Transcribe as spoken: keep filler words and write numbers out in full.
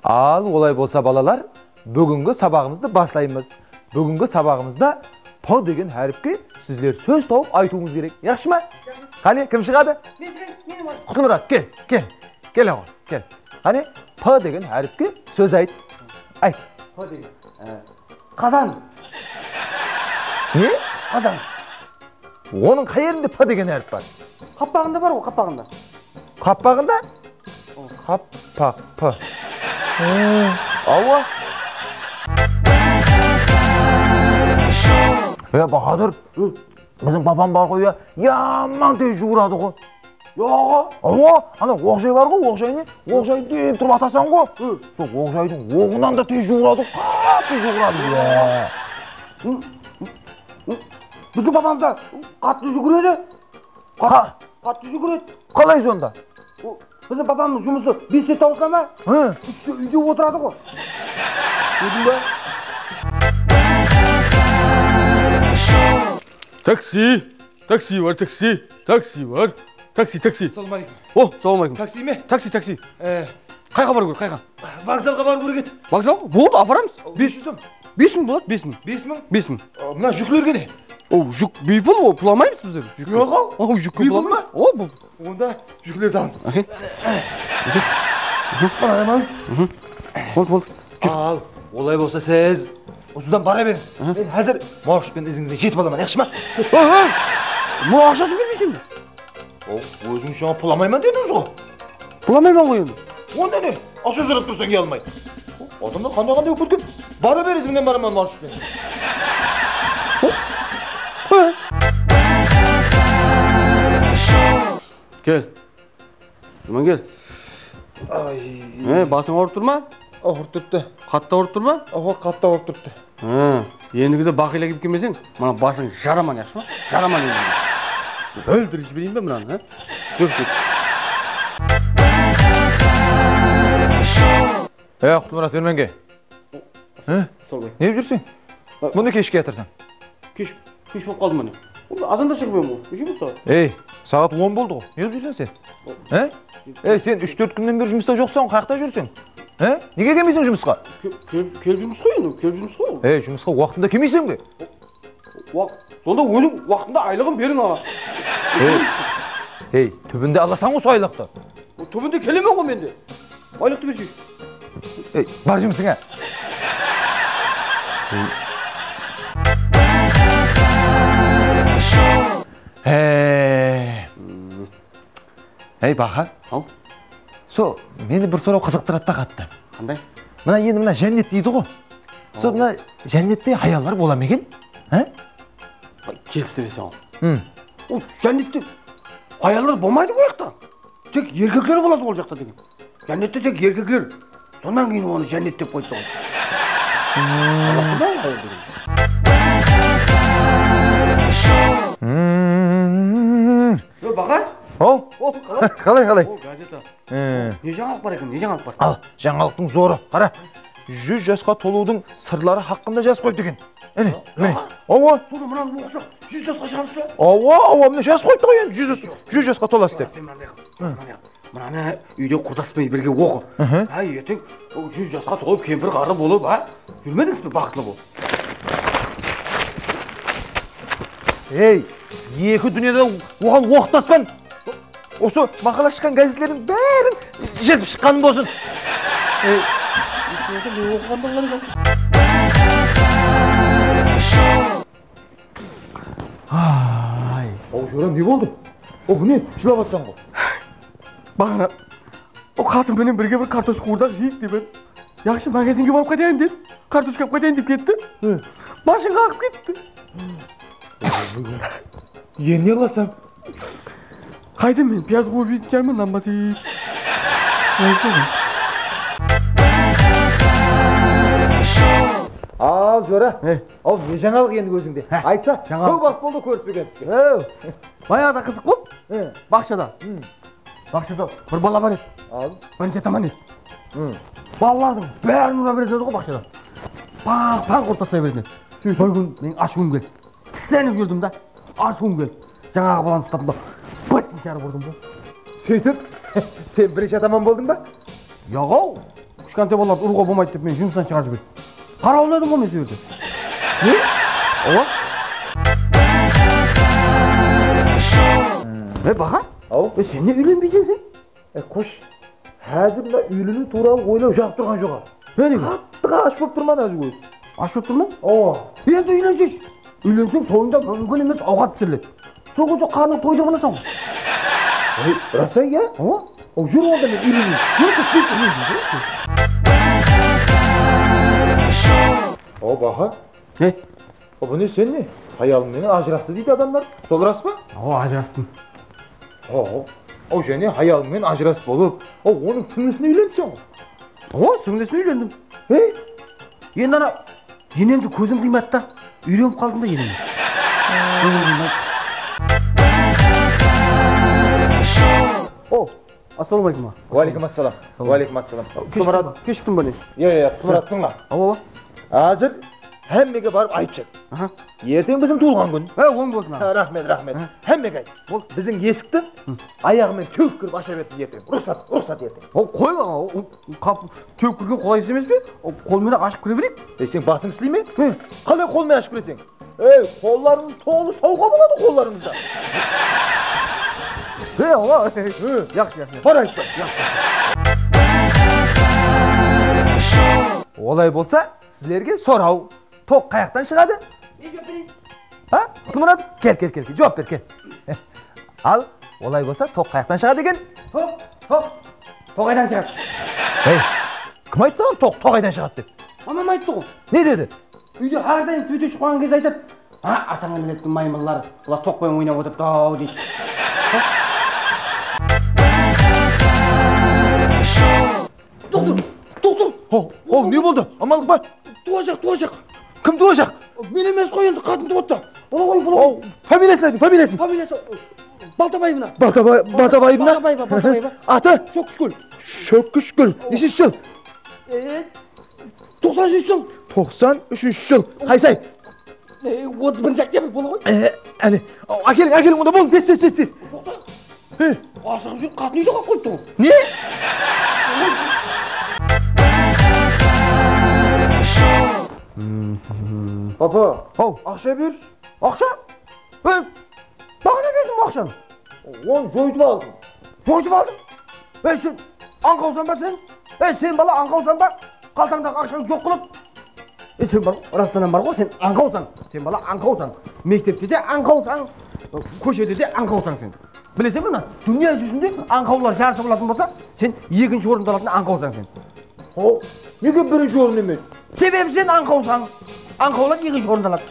Al, olay bolsa, balalar, búgingi sabaǵımızdı baslaymız. Búgingi sabaǵımızda P degen háripke sizler sóz tawıp aytıwıńız kerek. Yaqshı ma? Qáne, kim shıǵadı? Men shıǵayın, men. Qutlımurat, kel, kel. Kel, aǵa, kel. Qáne, P degen háripke sóz ayt. Ayt. P degen. Á, qazan. Ne? Qazan. Onıń qayerinde P degen hárip bar? Qappaǵında bar ǵoy, qappaǵında. Qappaǵında? Qappaq P. Awa. Ya, Bahadır, biziń papam bar ǵoy, ya, yaman tez juwıradı ǵoy. Yoq. Awa, ana oq jay bar ǵoy, oq jay ne? Oq jay dep turıp atasań ǵoy. Sol oq jaydıń oǵınan da tez juwıradı, qattı juwıradı. Ya. Biziń papam da qattı júgiredi. Qa- Qattı júgiredi. Qalay sonda? O, biziń papamnıń jumısı beste tawısıla ma? Hı. Úshte úyde otıradı ǵoy. Kórdiń ba? Taksi! Taksi bar, taksi! Taksi bar! Taksi, taksi! Assalawma aleykum. O, assalawma aleykum. Taksi me? Taksi, taksi. E, qayǵa barıw kerek, qayǵa? Vokzalǵa barıw kerek edi. Vokzal? Boldı, aparamız. Bes júz sum. Bes mıń boladı, bes mıń. Bes mıń? Bes mıń. A, mına júklerge ne? O, júk biypul, o, pul almaymız bizler. Júk. Yoq-aw. O, júkke pul almaymız. Biypul ma? O, bul. Onda júklerdi alıń. Áke. Mana, mana. Boldı, boldı. Júr. Al, olay bolsa siz usıdan bara beriń. Men házir Moshpin izińizden jetip alaman, yaqshı ma? Mına aqshasın bermeyseń be? Ow, óziń jańa pul almayman dedińiz ǵo. Pul almayman ǵoy endi. Onda ne? Aqsha sorap tursań, uyalmay. Adamlar qanday-qanday bolıp ketken. Bara ber, izińnen baraman, Moshpin. Kel. Juman, kel. Ay. E, basıń awırıp tur ma? Awırıp turıptı. Qattı awırıp tur ma? Awa, qattı awırıp turıptı. Ha, endigide baqıyla kiyip kelmeseń, mına basıń jaraman, yaqshı ma? Jaraman endi. Óltirip jibereyin be mınanı, ha? Júr, júr. E, Qutlımurat, bermenge. He? Sol qoy. Ne qılıp júrseń? Bunday keshikip kiyatırsań? Kesh, kesh bolıp qaldı ma ne? Azanda shıǵıp edim ǵoy. Neshe boldı saǵat? Ey, saǵat on boldı ǵoy. Ne qılıp júrseń sen? He? Ey, sen úsh-tórt kúnnen beri jumısta joqsań, qayaqta júrseń? He? Nege kelmeyseń jumısqa? Ke-, kel-, kelip jumıs ǵoy endi, kelip jumıs ǵoy. Ey, jumısqa waqtında kelmeyseń be? Wa-, sonda óziń waqtında aylıǵın beriń aǵa. Ey, ey, túbinde alasań ǵoy sol aylıqtı. Túbinde kelemen ǵoy mende. Aylıqtı bershi. Ey, bar jumısıńa. Hey. Ey, Baha. Aw? So, meni bir soraw qızıqtıradı da qattı. Qanday? Mına endi mına jánnet deydi ǵo. So, mına jánnette hayallar bola ma eken? Há? Kelistireseń-aw. Ol jánnette hayallar bolmaydı ol jaqta. Tek erkekler boladı ol jaqta degen. Jánnette tek erkekler. Sonnan keyin onı jánnet dep qoyıptı ǵoy. Yo, Baqa? Haw? O, qalay? Qalay, qalay? O, gazeta. E. Ne jańalıq bar eken, ne jańalıq bar? Al, jańalıqtıń zorı. Qara, júz jasqa tolıwdıń sırları haqqında jazıp qoyıptı eken. Áne, mine. Awa. Sonda mınanı oqısaq, júz jasqa shıǵamız ba? Awa, awa, mine jazıp qoyıptı ǵoy endi, júz jas-, júz jasqa tolasız dep. Sen mınanday qıl, mınanday qıl. Mınanı úyde qurdaspenen birge oqı. Há, erteń júz jasqa tolıp, kempir ǵarrı bolıp, a? Júrmedińiz be baxıtlı bolıp? Ey, eki dúnyada oǵan oqıtaspan. Usı maqala shıqqan gazetlerdiń bárin jertip shıqqanım bolsın. Ey. Ay. Aw, Jora, ne boldı? O, bu ne? Jılap atsań ǵo. Baǵana o qatın menen birge bir kartoshka quwırdaq jeyik dep edim. Yaqshı, magazinge barıp qaytayın dedi. Kartoshka alıp qaytayın dep ketti. Mashina qaǵıp ketti. Endi ne qılasań? Qaydım men, piyaz quwıp jeytin shıǵarman, nan basayın. Al, Jora. Aw, ne jańalıq endi ózińde? Aytsa, kóp waqıt boldı kórispegenimizge. Bayaǵıda qızıq boldı. Baqshada. Baqshada bir bala bar edi. Al. Birinshi jataman edi. Balalardıń bárin ura beredi ǵo baqshada. Pań-pań urıp taslay beredi. Bir kún meniń ashıwım keldi. Tislenip júrdim da. Ashıwım keldi. Jańaǵı balanı usladım da. Bıt jarıp urdım da. Sóytip, sen birinshi jataman boldıń ba? Yoq-aw. Úsh Kánte balalardı urıwǵa bolmaydı dep meni jumıstan shıǵarıp jiberdi. Qarawılladım ǵoy men sol jerde. Ne? Awa. E, Baqa? Aw? E, sen ne úylenbeyseń sen? E, qosh. Házir mına úyleniw tuwralı oylaw jaǵıp turǵan joq-aw. Ne deydi? Qattı ash bolıp turman házir ózi. Ash bolıp turman? Awa. Endi úylensesh. Úylenseń, toyıńda múmkin emes awqat pisiriledı. Sol kúnde qarnıńdı toydırıp alasań ǵoy. Ey, ras-á, iya? Awa. Aw, júr onda men úyleneyin. Júr, júr, júr, júr, júr. Aw, Baqa. Ne? Aw, bu ne, sen ne? Hayalıń menen ajırastı deydi adamlar. Sol ras pa? Awa, ajırastım. Aw, aw, jáne hayalıń menen ajırasıp bolıp, aw, onıń sińlisine úylenipseń ǵoy. Awa, sińlisine úylendim. He? Endi ana, enemdi kózim qıymadı da, úyrenip qaldım da eneme. Kózim qıymadı. O, assalawma aleykum. Wa aleykum assalam. Wa aleykum assalam. Keshiktim ba ne? Iya, iya, Qumırat, tıńla. Awa, awa. Házir hámmege barıp aytıp shıq. Aha. Erteń biziń tuwılǵan kún. Há, oń bolsın, aǵa. Há, raxmet, raxmet. Há. Hámmege ayt. Bol. Biziń esikti ayaǵı menen tewip kirip asha bersin erteń. Ruxsat, ruxsat erteń. Ol qoy, aǵa, ol qap tewip kirgen qolaysız emes pe? Ol qol menen ashıp kire bereyik. Ey, sen basıń isley me? He. Qalay qol menen ashıp kireseń? Ey, qollarıń tolı sawǵa boladı qollarıńızda. He, awa. He. Yaqshı, yaqshı. Bar, aytpa. Yaqshı. Olay bolsa, sizlerge soraw. Toq qayaqtan shıǵadı? Men juwap bereyin. Ha? Qutlımurat, kel, kel, kel, kel, juwap ber, kel. Al, olay bolsa, toq qayaqtan shıǵadı eken? Toq, toq, toǵaydan shıǵadı. Hey, kim ayttı saǵan toq toǵaydan shıǵadı dep? Mamam ayttı ǵoy. Ne dedi? Úyde hár dayım svet óship qalǵan gezde aytadı, "A, atańa nálettiń maymılları, bular toq penen oynap otırıptı-aw," deydi. Toqta, toqta. Ho, ho, ne boldı? Amanlıq pa? Tuwajaq, tuwajaq. Kim tuwajaq? Men emes ǵoy endi, qatın tuwadı da. Bola ǵoy, bola ǵoy. Aw, familiyasın aytıń, familiyasın. Familiyası Baltabaevna. Baltaba-, Baltabaevna? Baltabaeva, Baltabaeva. Atı? Shókkishgúl. Shókkishgúl. Neshinshi jıl? E, toqsan úshinshi jıl. Toqsan úshinshi jıl. Qaysı ay? E, otız birinshi oktyabr, bola ǵoy. E, áne. Aw, ákeliń, ákeliń, onda bolıń, tez, tez, tez, tez. Toqta. He. Asıǵıp júrip, qatın úyde qalıp qoyıptı ǵoy. Ne? Papa, haw, aqsha bershi. Aqsha? Ey, maǵan berdiń aqshanı? Onı joytıp aldım. Joytıp aldıń? Ey, sen ańqawsań ba sen? Ey, sen bala ańqawsań ba? Qaltańdaǵı aqshańdı joq qılıp. E, sen bar ǵoy, rastan bar ǵoy, sen ańqawsań. Sen bala ańqawsań. Mektepte de ańqawsań, kóshede de ańqawsań sen. Bileseń be, mına dúnya júzinde ańqawlar jarısı bolatuǵın bolsa, sen ekinshi orındı alatuǵın ańqawsań sen. Ho, nege birinshi orın emes? Sebebi sen ańqawsań. Ańqawlar ekinshi orındı aladı.